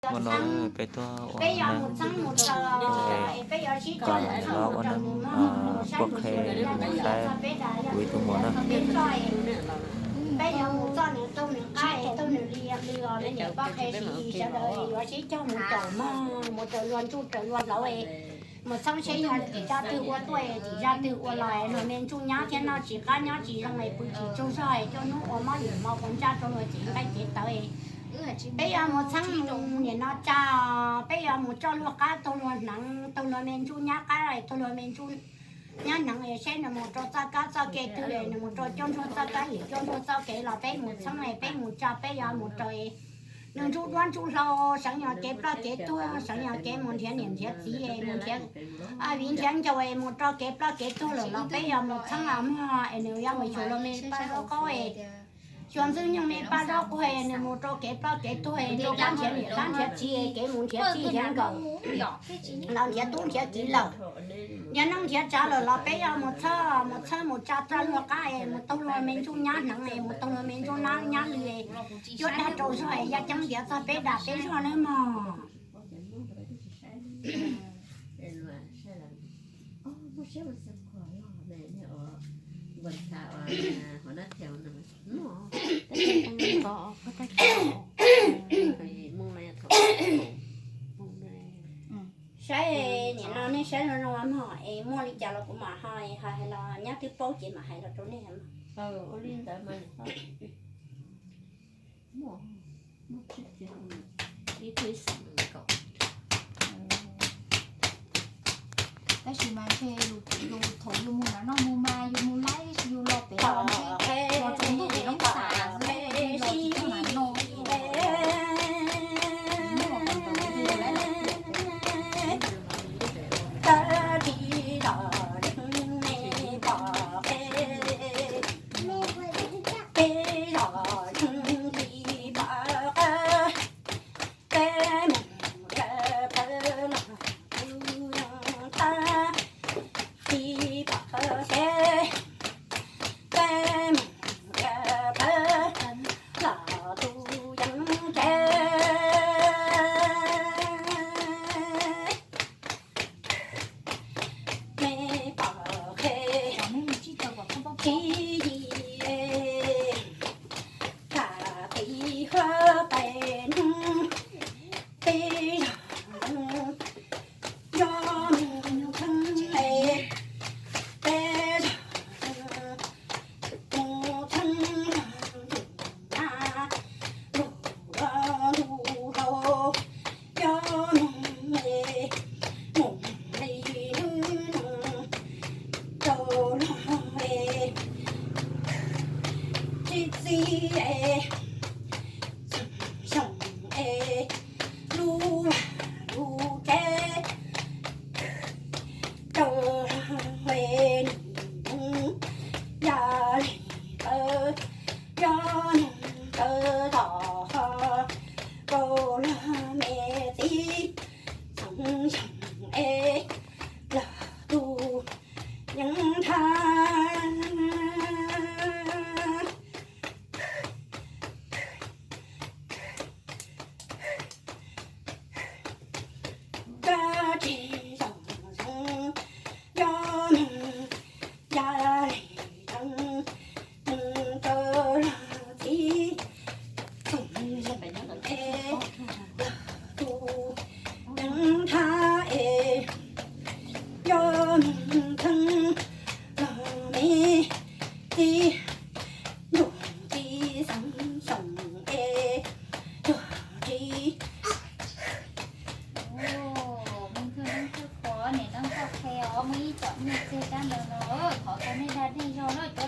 Hmo no peb tuaj ua neeb, kom lawv ua neeb puab qhe saib kuv ib tug muam na. Peb yuav mus txoj nws tu nws qab, tu nws li li os, niam poj qhe sawv daws yuav sib cog mus caum mog, mus raws luag ntsuj raws luag hlauv. Mus txhoob seb yog tim zaj twg ua tuaj, tim zaj twg ua los, luag me ntsuj nyab thiab noj tsis qab nyob tsis zoo, pw tsis tsaug zog, coj hnub ua mob yim hmo ua ntsaj rau luag cev nqaij cev tawv. Peb yuav mus txhoob mus niam no tsa, peb yuav mus tso luag qab taug luag hneev, taug luag me ntsuj nyab qab, taug luag me ntsuj nyab hneev, saib nws mus rau txoj kab txoj ke twg, nws mus rau cuaj ntsuag txoj kab yim cuaj ntsuag txoj kev los peb mus txhoob, peb mus tsa, peb yuav mus rau nws ntsuj duab ntsuj hlauv, sawv yog kev ploj kev tuag, sawv yog kev mus nrhiav niam nrhiav txiv, mus nrhiav viv nrhiav ncaus, mus rau kev ploj kev tuag lawm los peb yuav mus txhoob los mog, es nws yuav mus xyuas luag me paj zaub qaub, xyuas ntxwg nyoog me paj zaub qaub, nws mus rau kev ploj kev tuag, rau qab nrhiav niam qab nrhiav txiv, kev mus nrhiav txij nrhiav nkawm, los nrhiav tub nrhiav kiv lawm, nrhiav neej nrhiav tsav lawm los peb yuav mus txhawb, mus txhawb mus tsa tsa luag qab, mus taug luag me ntsuj nyab hneev, mus taug luag me ntsuj nyab li, cuab dag rau zog, yaj ceeb ntiav txog peb dag peb zog nawb mog. Saib nim no nej saib zoo zoo mog, es muaj li cas los kuv mam ho hais los nyab twb paub ces mam hais los rau nej. Tab sis mas ntshe yus thaum yus mus nram no mus mas yus mus laib, yus los pem los ntshe los tsaus ntuj pem Loob Xas, los tsis tau nram no. Mus ntxuag neeb ntxuag qhuav, niam neeb poj qhe os, muaj ib tsom nyuj txiag rab ntawd no, thov tau nej dag dej zog lawm.